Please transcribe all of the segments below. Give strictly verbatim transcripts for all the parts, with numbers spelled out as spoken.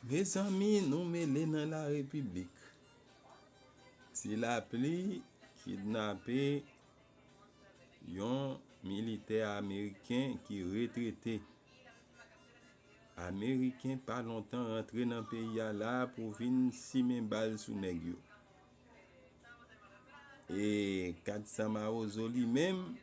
Mezanmi, nou mele nan la repiblik. Ti Lapli kidnape yon militè ameriken ki retrete. Ameriken pa lontan rantre nan peyi a la pou vin simen bal sou nèg yo. E Katsan Mawozo li menm,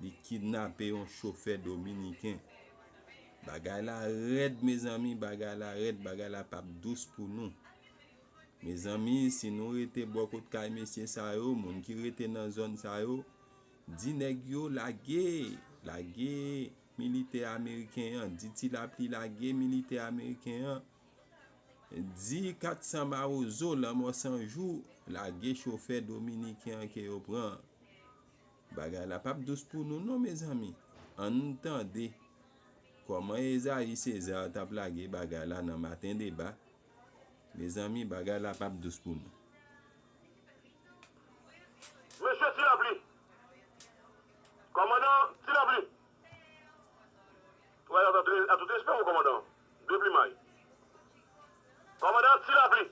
li kidnape yon chofè dominiken. Bagay la rèd, mezanmi, bagay la rèd, bagay la p ap dous pou nou. Mezanmi, si nou rete bò kot kay mesye sa yo, moun ki rete nan zòn sa yo, di nèg yo lage, lage militè ameriken an, di Ti Lapli lage militè ameriken an, di Katsan Mawozo, Lanmò San Jou, lage chofè dominiken an ke yo pran. Bagay la p ap dous pou nou non, mezanmi. Ann tande kòman Ezayi Sezar t ap lage bagay la nan Maten Deba. Mezanmi, bagay la p ap dous pou nou. Mesye Ti Lapli. Kòmandan Ti Lapli. Wè, a tout, a tout respè, mon kòmandan. De plimay. Kòmandan Ti Lapli.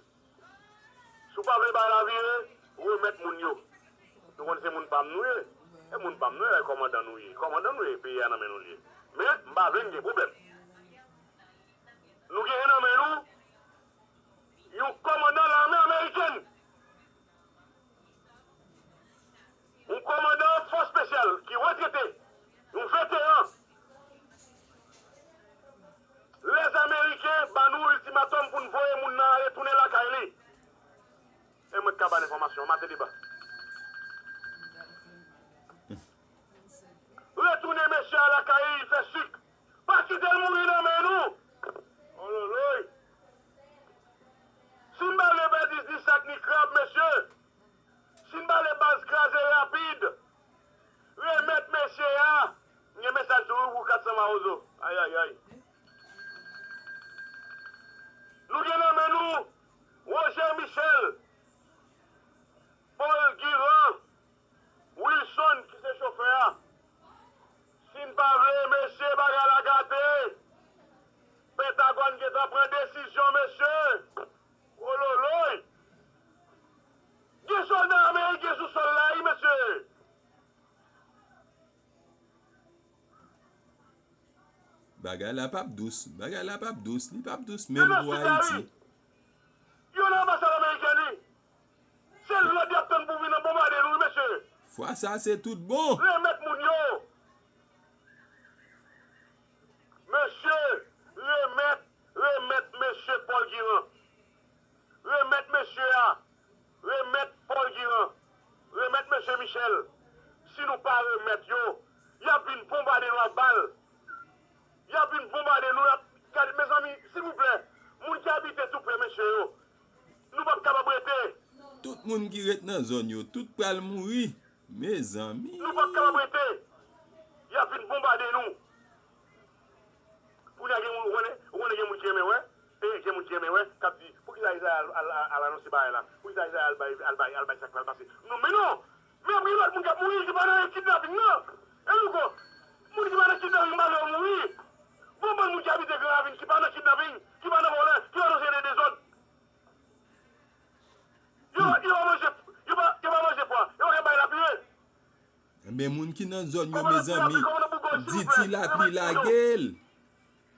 Si w pa vle bay la vire, remèt moun yo. Nou konn se moun pa m nou ye. E moun pa m nou ye, la kòmandan nou ye. Kòmandan nou ye, peyi a nan men nou l ye. Men, m pa vle n gen pwoblèm. Nou genyen nan men nou yon kòmandan lame amerikèn. Yon kòmandan fòs espesyal ki retrete, yon veteran. Lèzameriken ba nou iltimatòm pou n voye moun nan ale tounen lakay li. E mwen k ka ba n enfòmasyon, Maten Deba. Retounen mesye a lakay li, fè sik. Pa kite l mouri nan men nou. Ololoy. Si n pa vle pèdi ni sak ni krab, mesye, si n pa vle baz kraze rapid, remèt mesye a. M gen mesaj tou pou Katsan Mawozo. Ayayay. Nou gen nan men nou Roger Michel, Paul Guiran, Wilson ki se chofè a. Si n pa vle, mesye, bagay la gate. Pentagòn gentan pran desizyon, mesye. Ololoy. Gen sòlda ameriken sou sòl la, wi, mesye. Bagay la p ap dous. Bagay la p ap dous. Li p ap dous menm pou Ayiti. Yo nan anbasad amerikèn, wi. Se lòd y ap tann pou vin nan bonbade nou, wi, mesye. Fwa sa, se tout bon. Remèt moun yo. Mesye, remèt, remèt mesye Paul Guiran. Remèt mesye a. Remèt Paul Guiran. Remèt mesye Michel. Si nou pa remèt yo, y ap vin bonbade nou ak bal. Y ap vin bonbade nou, y ap, gade, mezanmi, silvouplè, moun ki abite tou pre mesye yo, nou p ap kapab rete. Tout moun ki ret nan zòn yo, tout pral mouri. Mezanmi. Nou p ap kapab rete. Y ap vin bonbade nou. Kounye a gen moun, ou konnen, ou konnen gen moun ki renmen wè. E gen moun ki renmen wè, k ap di, poukisa Izrayèl al, al, al, al anonse bagay la? Poukisa Izrayèl al bay, al bay, al bay sa k pral pase? Non, men non! Men ap gen lòt moun k ap mouri ki pa nan kidnaping nan. E louko, moun ki pa nan kidnaping, m pa vle yo mouri. Gon bann moun ki abite Gran Ravin ki pa nan kidnaping, ki pa nan vòlè, ki pa nan seri de dezòd. Yo, yo pa manje, yo pa, yo pa manje pwa, yo pa ka bay lapire. Enben, moun ki nan zòn yo, mezanmi, di Ti Lapli lage l.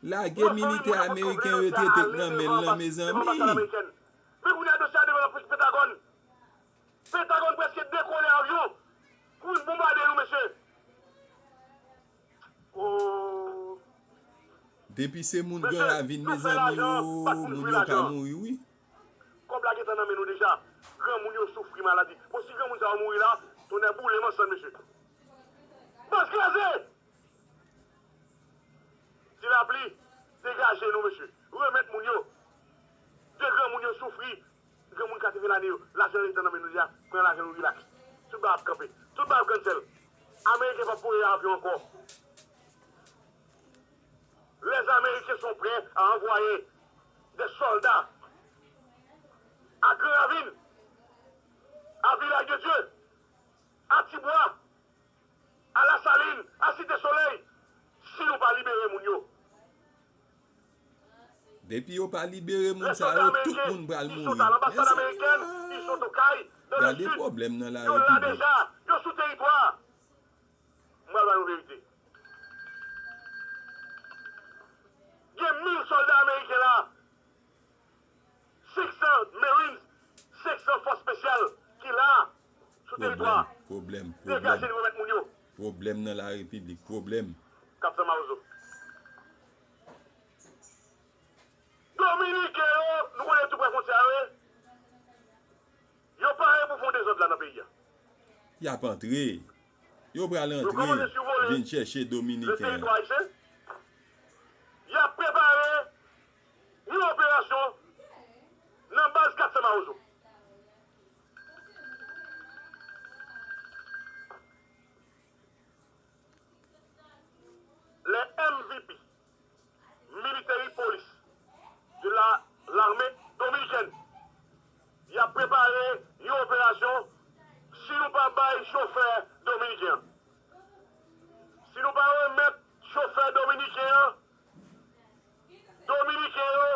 Lage militè ameriken retrete k nan men l lan, mezanmi. Men kounye a dosye a devan Pentagòn. Pentagòn prèske dekole avyon pou vin bonbade nou, mesye. Oh. Depi se moun Gran Ravin, mezanmi, oh, moun yo ka mouri, wi. Kòb la gentan nan men nou deja. Granmoun yo soufri maladi. Bon, si granmoun sa yo mouri la, tonnè boule m ansanm, mesye. Baz kraze! Ti Lapli, degaje nou, mesye. Remèt moun yo. De granmoun yo soufri. Granmoun katreven lane yo. Lajan yo gentan nan men nou deja. Pran lajan nou, rilaks. Tout bagay ap kanpe. Tout bagay ap cancel. Ameriken p ap voye avyon ankò. Les Américains sont prêts à envoyer des soldats à Grand Ravine, à Village de Dieu, à Ti Bwa, à La Saline, à Cité Soleil, si nou pa libere moun yo. Depi yo pa libere moun sa yo, tout moun pral mouri. Mezanmi, gade pwoblèm nan larepiblik. Yo la deja, yo sou teritwa. M pral ba nou verite. Gen mil sòlda ameriken la, senk san Marines, senk san fòs espesyal ki la sou teritwa. Pwoblèm, pwoblèm, pwoblèm. Degaje nou remèt moun yo. Pwoblèm nan larepiblik, pwoblèm. Kat san Mawozo. Dominiken yo, nou konnen tou prè fwontyè a, wi. Yo pare pou fè yon dezòd la nan peyi a. Y ap antre. Yo pral antre, vin chèche Dominiken an. Y ap prepare yon operasyon nan baz kat san Mawozo. Les M V P, military police de la, l'armée dominicaine. Y ap prepare yon operasyon si nou pa bay chofè dominiken an. Si nou pa remèt chofè dominiken an, Dominiken yo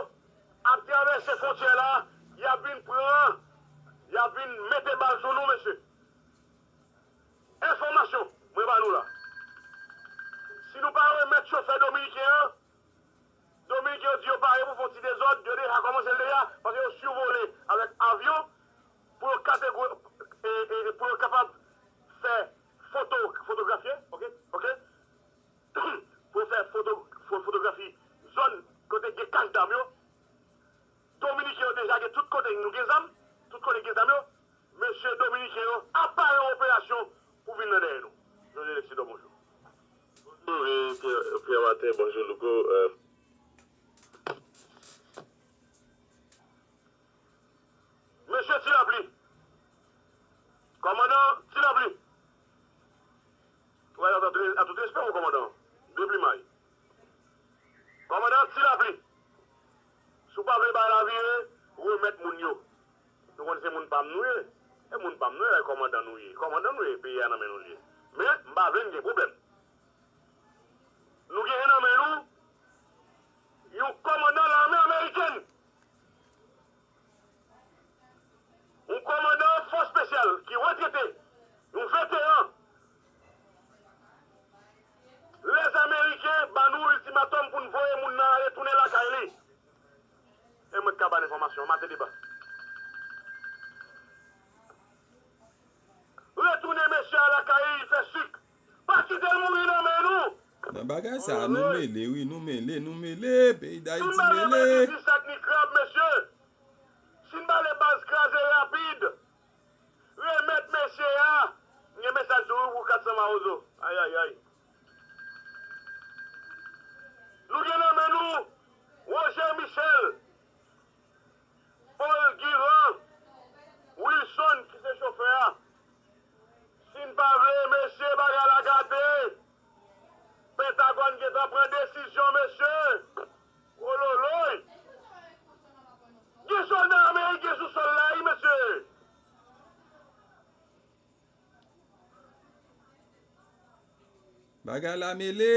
ap travèse fwontyè la, y ap vin pran, y ap vin mete bal sou nou, mesye. Enfòmasyon mwen ba nou la. Si nou pa remèt chofè dominiken an, Dominiken yo di yo pare pou fè yon ti dezòd, yo deja kòmanse l deja, paske yo sivole avèk avyon pou yo kategori-, e, e, pou yo kapab fè foto, fotografye, oke, oke, pou yo fè foto, fo-, fotografi zòn kote gen kach dam yo. Dominiken yo deja gen tout kote nou gen zam, tout kote gen zam yo. Mesye dominiken yo ap pare yon operasyon pou vin nan dèyè nou. José Lexidor, bonjou. Bonjou, Pierre, Pierre Martin, bonjou, Louko. Euh, Mesye Ti Lapli. Kòmandan Ti Lapli. Ou wè, a tout, a tout respè, mon kòmandan. De plimay. Kòmandan Ti Lapli. Si w pa vle bay la vire, remèt moun yo. Nou konn se moun pa m nou ye. E moun pa m nou ye, kòmandan nou ye. Kòmandan nou ye, peyi a nan men nou l ye. Men, m pa vle n gen pwoblèm. Nou genyen nan men nou yon kòmandan lame amerikèn. Yon kòmandan fòs espesyal ki retrete, yon veteran. Lèzameriken ban nou iltimatòm pou n voye moun nan retounen lakay li. E mwen k ka ba n enfòmasyon, maten deba. Retounen mesye a lakay li, fè sik. Pa kite l mouri nan men nou. Nan bagay sa, nou mele, wi, nou mele, nou mele, peyi Dayiti mele. Si n pa vle bay nou ti sak ni krab, mesye, si n pa vle baz kraze rapid, remèt mesye a. M gen mesaj tou pou kat san Mawozo. Ayayay. Nou gen nan men nou Roger Michel, Paul Guiran, Wilson ki se chofè a. Si n pa vle, mesye, bagay la gate. Pentagòn gentan pran desizyon, mesye. Wololoy. Gen sòlda ameriken sou sòl la, wi, mesye. Bagay la mele.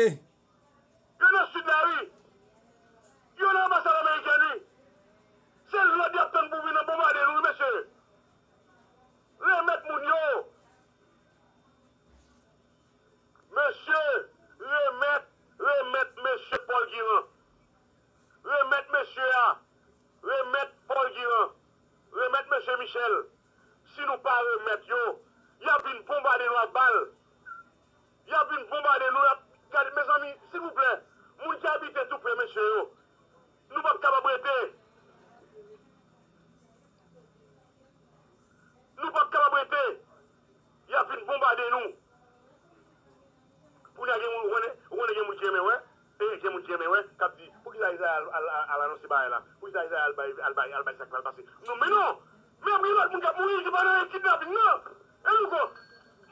Yo nan sid la, wi. Yo nan anbasad amerikèn, wi. Se lòd y ap tann pou vin nan bonbade nou, wi, mesye. Remèt moun yo. Mesye, remèt, remèt mesye Paul Guiran. Remèt mesye a. Remèt Paul Guiran. Remèt mesye Michel. Si nou pa remèt yo, y ap vin bonbade nou ak bal. Y ap vin bonbade nou, y ap, gade, mezanmi, silvouplè, moun ki abite tou pre mesye yo, nou p ap kapab rete. Nou p ap kapab rete. Y ap vin bonbade nou. Kounye a gen moun, ou konnen, ou konnen gen moun ki renmen wè, e gen moun ki renmen wè, k ap di, poukisa Izrayèl al, al, al, al anonse bagay la? Poukisa Izrayèl al bay, al bay, al bay sa k pral pase? Non, men non! Men ap gen lòt moun k ap mouri ki pa nan kidnaping nan. E Louko,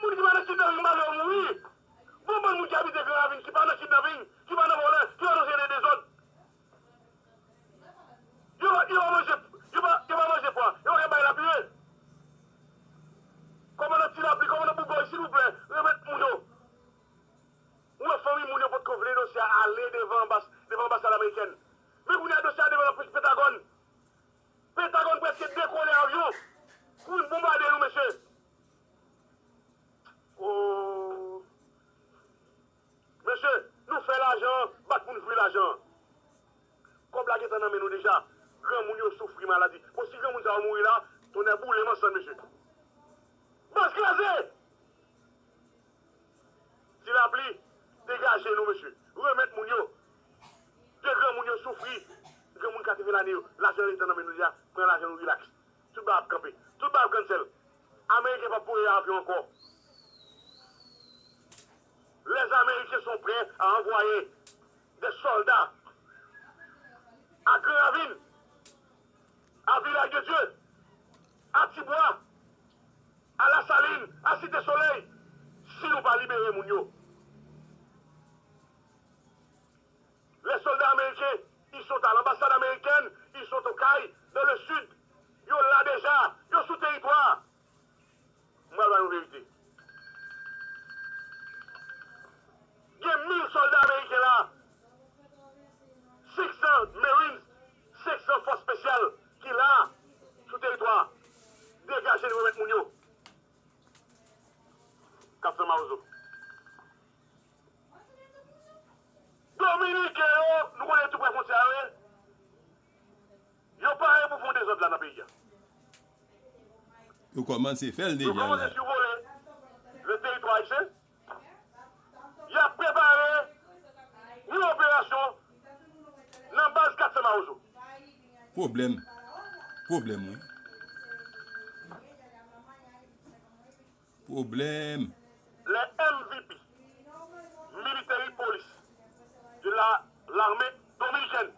moun ki pa nan kidnaping, m pa vle yo mouri. Bon, bann moun ki abite Gran Ravin, ki pa nan kidnaping, ki pa nan vòlè, ki pa nan seri de dezòd. Yo pa, yo pa manje, yo pa, yo pa manje pwa, yo pa gen bay la pire. Kòmandan Ti Lapli, kòmandan Bougòy, silvouplè, remèt moun yo. Ou wè fanmi moun yo potko vle dosye a ale devan anbas-, devan anbasad amerikèn. Kounye a dosye a devan Pentagòn. Pentagòn prèske dekole avyon pou vin bonbade nou, mesye. Oh. Mesye, nou fè lajan, bat moun jwi lajan. Kòb la gentan nan men nou deja. Granmoun yo soufri maladi. Bon, si granmoun sa yo mouri la, tonnè boule m ansanm, mesye. Baz kraze! Ti Lapli, degaje nou, mesye. Remèt moun yo. De granmoun yo soufri. Granmoun katreven lane yo. Lajan gentan nan men nou deja. Pran lajan nou, rilaks. Tout bagay ap kanpe. Tout bagay ap cancel. Ameriken p ap voye avyon ankò. Les Américains sont prêts à envoyer des soldats à Grand Ravine, à Village de Dieu, à Ti Bwa, à La Saline, à Cité Soleil, si nou pa libere moun yo. Les soldats américains, ils sont à l'ambassade américaine, ils sont au Cayes, dans le sud. Yo la deja, yo sou teritwa. Mwen ba nou verite. Gen mil sòlda ameriken la. Senk san Marines, senk san fòs espesyal ki la sou teritwa. Degaje nou remèt moun yo. Kapten Mawozo. Dominiken yo, nou konnen tou prè fwontyè a, wi. Yo pare pou fè yon dezòd la nan peyi a. Yo kòmanse fè l deja la. Yo kòmanse sivole le teritwa ayisyen. Y ap prepare yon operasyon nan baz kat san Mawozo. Pwoblèm. Pwoblèm, wi. Pwoblèm. Les M V P, military police de la, l'armée dominicaine,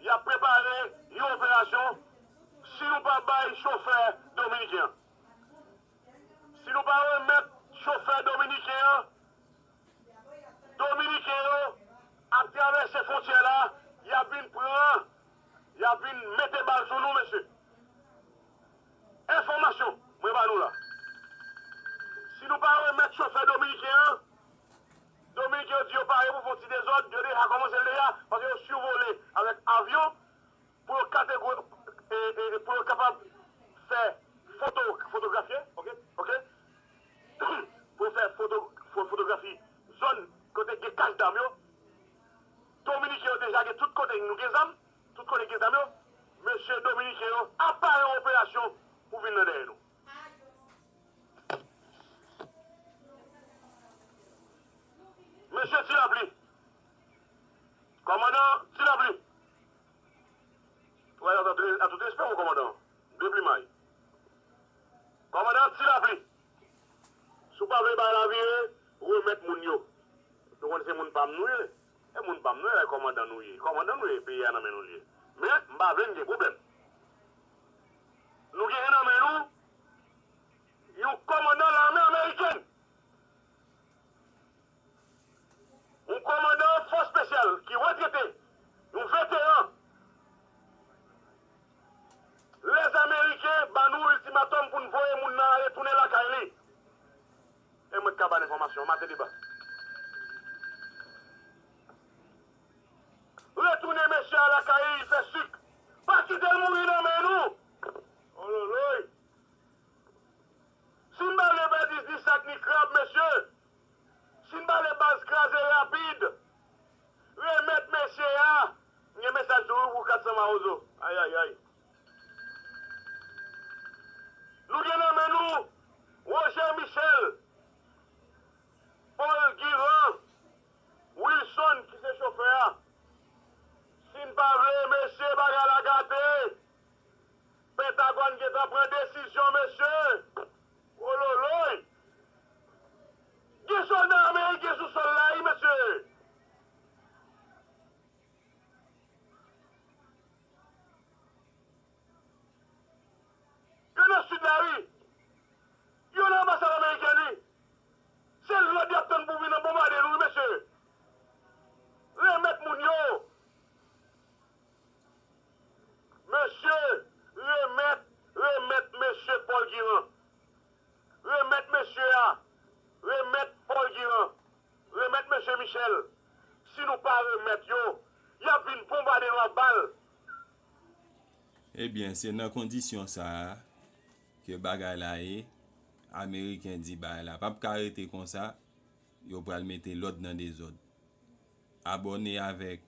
y ap prepare yon operasyon si nou pa bay chofè dominiken an. Si nou pa remèt chofè dominiken an, Dominiken yo ap travèse fwontyè la, y ap vin pran, y ap vin mete bal sou nou, mesye. Enfòmasyon mwen ba nou la. Si nou pa remèt chofè dominiken an, Dominiken yo di yo pare pou fè yon ti dezòd, yo deja kòmanse l deja, paske yo sivole avèk avyon, pou yo kategori, e, e, pou yo kapab fè foto, fotografye, oke, oke? Pou yo fè foto, fo-, fotografi zòn kote gen kach dam yo. Dominiken yo deja gen tout kote nou gen zam, tout kote gen zam yo. Mesye dominiken yo ap pare yon operasyon pou vin nan dèyè nou. Mesye Ti Lapli. Kòmandan Ti Lapli. Wè, a tout, a tout respè, mon kòmandan. De plimay. Kòmandan Ti Lapli. Si w pa vle bay la vire, remèt moun yo. Nou konn se moun pa m nou ye. E moun pa m nou ye, la kòmandan nou ye. Kòmandan nou ye, peyi a nan men nou l ye. Men, m pa vle n gen pwoblèm. Nou genyen nan men nou yon kòmandan lame amerikèn. Yon kòmandan fòs espesyal ki retrete, yon veteran. Lèzameriken ba nou iltimatòm pou n voye moun nan retounen lakay li. E mwen k ka ba n enfòmasyon, maten deba. Retounen mesye a lakay li, fè sik. Pa kite l mouri nan men nou. Ololoy. Si n pa vle pèdi ni sak ni krab, mesye, si n pa vle baz kraze rapid, remèt mesye a, m gen mesaj tou pou kat san Mawozo. Ayayay. Nou gen nan men nou Roger Michel, Paul Guiran, Wilson ki se chofè a. Si n pa vle, mesye, bagay la gate. Pentagòn gentan pran desizyon, mesye. Ololoy. Gen sòlda ameriken sou sòl la, wi, mesye. Ebyen, se nan kondisyon sa a ke bagay la ye. Ameriken di bagay la p ap ka rete konsa, yo pral mete lòd nan dezòd. Abòne avèk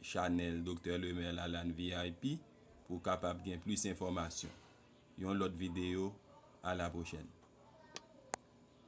chanèl Doktè Lemaire Lalanne V I P pou w kapab gen plis enfòmasyon. Yon lòt videyo, a la pwochèn.